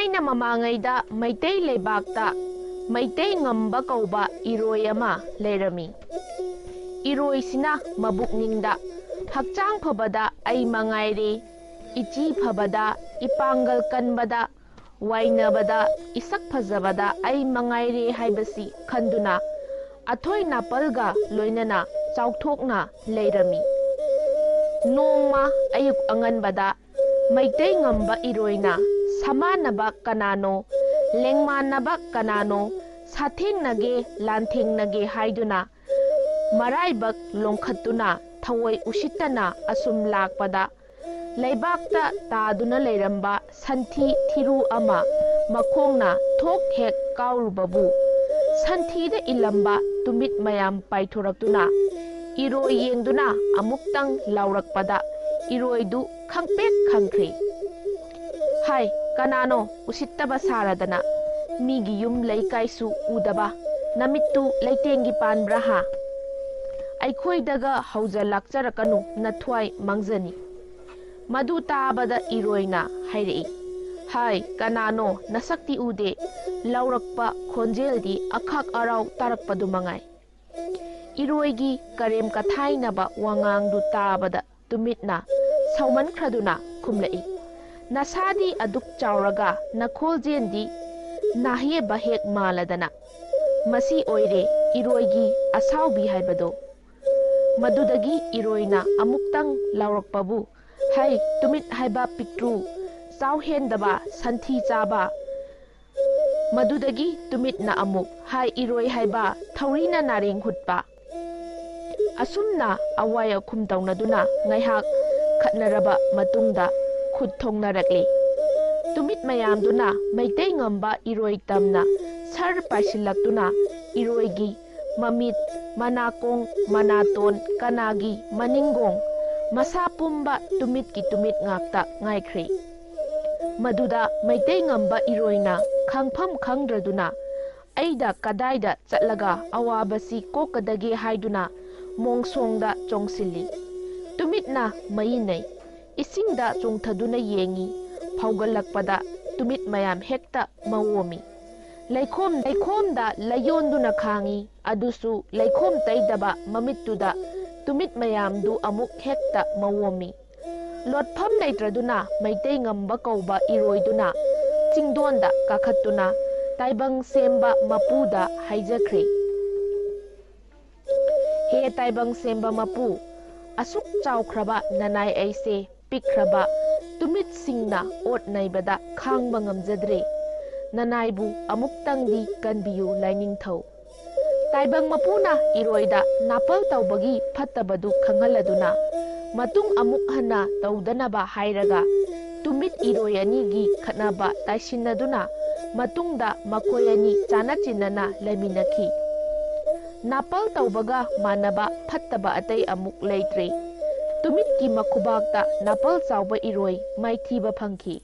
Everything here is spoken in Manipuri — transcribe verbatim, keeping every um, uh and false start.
ꯊꯥꯏꯅ ꯃꯃꯥꯡꯉꯩꯗ ꯃꯩꯇꯩ ꯂꯩꯕꯥꯛꯇ ꯃꯩꯇꯩ ꯉꯝꯕ ꯀꯧꯕ ꯏꯔꯣꯏ ꯑꯃ ꯂꯩꯔꯝꯃꯤ꯫ ꯏꯔꯣꯏꯁꯤꯅ ꯃꯕꯨꯛꯅꯤꯡꯗ "ꯍꯛꯆꯥꯡ ꯐꯕꯗ ꯑꯩ ꯃꯉꯥꯏꯔꯦ, ꯏꯆꯤ ꯐꯕꯗ, ꯏꯄꯥꯡꯒꯜ ꯀꯟꯕꯗ, ꯋꯥꯏꯅꯕꯗ, ꯏꯁꯛ ꯐꯖꯕꯗ ꯑꯩ ꯃꯉꯥꯏꯔꯦ" ꯍꯥꯏꯕꯁꯤ ꯈꯟꯗꯨꯅ ꯑꯊꯣꯏ ꯅꯥꯄꯜꯒ ꯂꯣꯏꯅꯅ ꯆꯥꯎꯊꯣꯛꯅ ꯂꯩꯔꯝꯃꯤ꯫ ꯅꯣꯡꯃ ꯑꯌꯨꯛ ꯑꯉꯟꯕꯗ ꯃꯩꯇꯩ ꯉꯝꯕ ꯏꯔꯣꯏꯅ ꯁꯃꯥꯟꯅꯕ ꯀꯅꯥꯅꯣ, ꯂꯦꯡꯃꯥꯟꯅꯕ ꯀꯅꯥꯅꯣ, ꯁꯥꯊꯦꯡꯅꯒꯦ ꯂꯥꯟꯊꯦꯡꯅꯒꯦ ꯍꯥꯏꯗꯨꯅ ꯃꯔꯥꯏꯕꯛ ꯂꯣꯡꯈꯠꯇꯨꯅ ꯊꯑꯣꯏ ꯎꯁꯤꯠꯇꯅ ꯑꯁꯨꯝ ꯂꯥꯛꯄꯗ, ꯂꯩꯕꯥꯛꯇ ꯇꯥꯗꯨꯅ ꯂꯩꯔꯝꯕ ꯁꯟꯊꯤ ꯊꯤꯔꯨ ꯑꯃ ꯃꯈꯣꯡꯅ ꯊꯣꯛ ꯍꯦꯛ ꯀꯥꯎꯔꯨꯕꯕꯨ, ꯁꯟꯊꯤꯗ ꯏꯜꯂꯝꯕ ꯇꯨꯃꯤꯠ ꯃꯌꯥꯝ ꯄꯥꯏꯊꯣꯔꯛꯇꯨꯅ ꯏꯔꯣꯏ ꯌꯦꯡꯗꯨꯅ ꯑꯃꯨꯛꯇꯪ ꯂꯥꯎꯔꯛꯄꯗ, ꯏꯔꯣꯏꯗꯨ ꯈꯪꯄꯦꯛ ꯈꯪꯈ꯭ꯔꯦ꯫ "ꯍꯥꯏ, ꯀꯅꯥꯅꯣ ꯎꯁꯤꯠꯇꯕ ꯁꯥꯔꯗꯅ? ꯃꯤꯒꯤ ꯌꯨꯝ ꯂꯩꯀꯥꯏꯁꯨ ꯎꯗꯕ, ꯅꯃꯤꯠꯇꯨ ꯂꯩꯇꯦꯡꯒꯤ ꯄꯥꯟꯕ꯭ꯔꯥ ꯍꯥ? ꯑꯩꯈꯣꯏꯗꯒ ꯍꯧꯖ ꯂꯥꯛꯆꯔꯛꯀꯅꯨ, ꯅꯊ꯭ꯋꯥꯏ ꯃꯥꯡꯖꯅꯤ"꯫ ꯃꯗꯨ ꯇꯥꯕꯗ ꯏꯔꯣꯏꯅ ꯍꯥꯏꯔꯛꯏ, "ꯍꯥꯏ, ꯀꯅꯥꯅꯣ? ꯅꯁꯛꯇꯤ ꯎꯗꯦ"꯫ ꯂꯥꯎꯔꯛꯄ ꯈꯣꯟꯖꯦꯜꯗꯤ ꯑꯈꯥꯛ ꯑꯔꯥꯎ ꯇꯥꯔꯛꯄꯗꯨ ꯃꯉꯥꯏ꯫ ꯏꯔꯣꯏꯒꯤ ꯀꯔꯦꯝ ꯀꯊꯥꯏꯅꯕ ꯋꯥꯉꯥꯡꯗꯨ ꯇꯥꯕꯗ ꯇꯨꯃꯤꯠꯅ ꯁꯥꯎꯃꯟꯈ꯭ꯔꯗꯨꯅ ꯈꯨꯝꯂꯛꯏ, "ꯅꯁꯥꯗꯤ ꯑꯗꯨꯛ ꯆꯥꯎꯔꯒ ꯅꯈꯣꯜꯖꯦꯟꯗꯤ ꯅꯥꯍꯦꯕ ꯍꯦꯛ ꯃꯥꯜꯂꯗꯅ꯫ ꯃꯁꯤ ꯑꯣꯏꯔꯦ ꯏꯔꯣꯏꯒꯤ ꯑꯁꯥꯎꯕꯤ ꯍꯥꯏꯕꯗꯣ"꯫ ꯃꯗꯨꯗꯒꯤ ꯏꯔꯣꯏꯅ ꯑꯃꯨꯛꯇꯪ ꯂꯥꯎꯔꯛꯄꯕꯨ, "ꯍꯩ, ꯇꯨꯃꯤꯠ ꯍꯥꯏꯕ ꯄꯤꯛꯇ꯭ꯔꯨ, ꯆꯥꯎ ꯍꯦꯟꯗꯕ, ꯁꯟꯊꯤ ꯆꯥꯕ"꯫ ꯃꯗꯨꯗꯒꯤ ꯇꯨꯃꯤꯠꯅ ꯑꯃꯨꯛ, "ꯍꯥꯏ, ꯏꯔꯣꯏ ꯍꯥꯏꯕ, ꯊꯧꯔꯤꯅ ꯅꯥꯔꯦꯡ ꯍꯨꯠꯄ"꯫ ꯑꯁꯨꯝꯅ ꯑꯋꯥꯏ ꯑꯈꯨꯝ ꯇꯧꯅꯗꯨꯅ ꯉꯥꯏꯍꯥꯛ ꯈꯠꯅꯔꯕ ꯃꯇꯨꯡꯗ ꯈꯨꯠ ꯊꯣꯡꯅꯔꯛꯂꯤ꯫ ꯇꯨꯃꯤꯠ ꯃꯌꯥꯝꯗꯨꯅ ꯃꯩꯇꯩ ꯉꯝꯕ ꯏꯔꯣꯏ ꯇꯝꯅ ꯁꯔ ꯄꯥꯏꯁꯤꯜꯂꯛꯇꯨꯅ ꯏꯔꯣꯏꯒꯤ ꯃꯃꯤꯠ, ꯃꯅꯥꯀꯣꯡ, ꯃꯅꯥꯇꯣꯟ, ꯀꯅꯥꯒꯤ ꯃꯅꯤꯡꯒꯣꯡ, ꯃꯁꯥ ꯄꯨꯝꯕ ꯇꯨꯃꯤꯠꯀꯤ ꯇꯨꯃꯤꯠ ꯉꯥꯛꯇ ꯉꯥꯏꯈ꯭ꯔꯦ꯫ ꯃꯗꯨꯗ ꯃꯩꯇꯩ ꯉꯝꯕ ꯏꯔꯣꯏꯅ ꯈꯪꯐꯝ ꯈꯪꯗ꯭ꯔꯗꯨꯅ ꯑꯩꯗ ꯀꯗꯥꯏꯗ ꯆꯠꯂꯒ ꯑꯋꯥꯕꯁꯤ ꯀꯣꯛꯀꯗꯒꯦ ꯍꯥꯏꯗꯨꯅ ꯃꯣꯡꯁꯣꯡꯗ ꯆꯣꯡꯁꯤꯜꯂꯤ꯫ ꯇꯨꯃꯤꯠꯅ ꯃꯩ ꯅꯩ꯫ ꯏꯁꯤꯡꯗ ꯆꯣꯡꯊꯗꯨꯅ ꯌꯦꯡꯉꯤ꯫ ꯐꯥꯎꯒꯠꯂꯛꯄꯗ ꯇꯨꯃꯤꯠ ꯃꯌꯥꯝ ꯍꯦꯛꯇ ꯃꯋꯣꯝꯃꯤ꯫ ꯂꯩꯈꯣꯝ, ꯂꯩꯈꯣꯝꯗ ꯂꯩꯌꯣꯟꯗꯨꯅ ꯈꯥꯡꯏ, ꯑꯗꯨꯁꯨ ꯂꯩꯈꯣꯝ ꯇꯩꯗꯕ ꯃꯃꯤꯠꯇꯨꯗ ꯇꯨꯃꯤꯠ ꯃꯌꯥꯝꯗꯨ ꯑꯃꯨꯛ ꯍꯦꯛꯇ ꯃꯋꯣꯝꯃꯤ꯫ ꯂꯣꯠꯐꯝ ꯂꯩꯇ꯭ꯔꯗꯨꯅ ꯃꯩꯇꯩ ꯉꯝꯕ ꯀꯧꯕ ꯏꯔꯣꯏꯗꯨꯅ ꯆꯤꯡꯗꯣꯟꯗ ꯀꯥꯈꯠꯇꯨꯅ ꯇꯥꯏꯕꯪ ꯁꯦꯝꯕ ꯃꯄꯨꯗ ꯍꯥꯏꯖꯈ꯭ꯔꯦ, "ꯍꯦ ꯇꯥꯏꯕꯪ ꯁꯦꯝꯕ ꯃꯄꯨ, ꯑꯁꯨꯛ ꯆꯥꯎꯈ꯭ꯔꯕ ꯅꯅꯥꯏ ꯑꯩꯁꯦ ꯄꯤꯛꯈ꯭ꯔꯕ ꯇꯨꯃꯤꯠꯁꯤꯡꯅ ꯑꯣꯠ ꯅꯩꯕꯗ ꯈꯥꯡꯕ ꯉꯝꯖꯗ꯭ꯔꯦ꯫ ꯅꯅꯥꯏꯕꯨ ꯑꯃꯨꯛꯇꯪꯗꯤ ꯀꯟꯕꯤꯌꯨ ꯂꯥꯏꯅꯤꯡꯊꯧ"꯫ ꯇꯥꯏꯕꯪ ꯃꯄꯨꯅ ꯏꯔꯣꯏꯗ ꯅꯥꯄꯜ ꯇꯧꯕꯒꯤ ꯐꯠꯇꯕꯗꯨ ꯈꯪꯍꯜꯂꯗꯨꯅ ꯃꯇꯨꯡ ꯑꯃꯨꯛ ꯍꯟꯅ ꯇꯧꯗꯅꯕ ꯍꯥꯏꯔꯒ ꯇꯨꯃꯤꯠ ꯏꯔꯣꯏ ꯑꯅꯤꯒꯤ ꯈꯠꯅꯕ ꯇꯥꯏꯁꯤꯟꯅꯗꯨꯅ ꯃꯇꯨꯡꯗ ꯃꯈꯣꯏ ꯑꯅꯤ ꯆꯥꯟꯅ ꯆꯤꯟꯅꯅ ꯂꯩꯃꯤꯟꯅꯈꯤ꯫ ꯅꯥꯄꯜ ꯇꯧꯕꯒ ꯃꯥꯟꯅꯕ ꯐꯠꯇꯕ ꯑꯇꯩ ꯑꯃꯨꯛ ꯂꯩꯇ꯭ꯔꯦ꯫ ꯇꯨꯃꯤꯠꯀꯤ ꯃꯈꯨꯕꯥꯛꯇ ꯅꯥꯄꯜ ꯆꯥꯎꯕ ꯏꯔꯣꯏ ꯃꯥꯏꯊꯤꯕ ꯐꯪꯈꯤ꯫